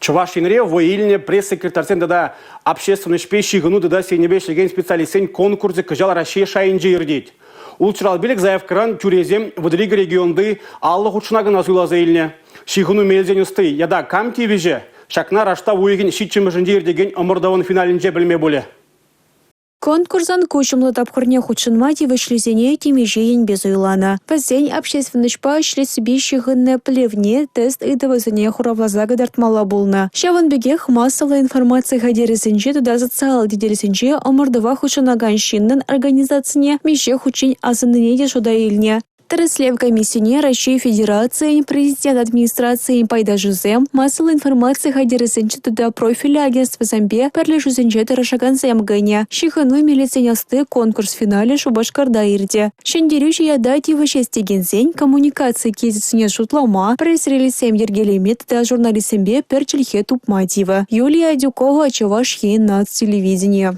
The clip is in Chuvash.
Чӑваш Енре вӑй илнӗ пресс-секретарьсен тата общественноҫпе ҫыхӑну тытас енӗпе ӗҫлекен специалистсен конкурсӗ кӑҫал Раҫҫей шайӗнче иртет. 655 заявкӑран тӳресем 32 регионти 50 хутшӑнакана суйласа илнӗ. Ҫыхӑну мелӗсен ӑсти ята кам тивӗҫӗ? Ҫакна раштав уйӑхӗн 7-мӗшӗнче иртекен ӑмӑртӑвӑн финалӗнче пӗлме пулӗ. Конкурсӑн куҫӑмлӑ тапхӑрне хутшӑнма тивӗҫлисене темиҫе енпе суйланӑ. Вӗсен общественноҫпа ӗҫлессипе ҫыхӑннӑ пӗлӗвне тест ыйтӑвӗсене хуравласа кӑтартмалла пулнӑ. Ҫавӑн пекех массӑллӑ информаци хатӗрӗсенче тата социаллӑ тетелсенче ӑмӑртӑва хутшӑнакан ҫыннӑн организацине миҫе хутчен асӑннине те шута илнӗ. Тӗрӗслев комиссине Раҫҫей Федерацийӗн Президент Администрацийӗн пайташӗсем, массӑллӑ информаци хатӗрӗсенче тата профильлӗ агентствӑсемпе пӗрлешӳсенче тӑрӑшакансем кӗнӗ. Ҫыхӑну мелӗсен ӑсти конкурс финалӗ Шупашкарта иртӗ. Ҫӗнтерӳҫӗ ята тивӗҫес текенсен коммуникаци кейсӗсене шутлама, пресс-релизсем йӗркелеме тата журналистсемпе пӗр чӗлхе тупма тивӗ. Юлия Адюкова, Чӑваш Ен наци телевиденийӗ.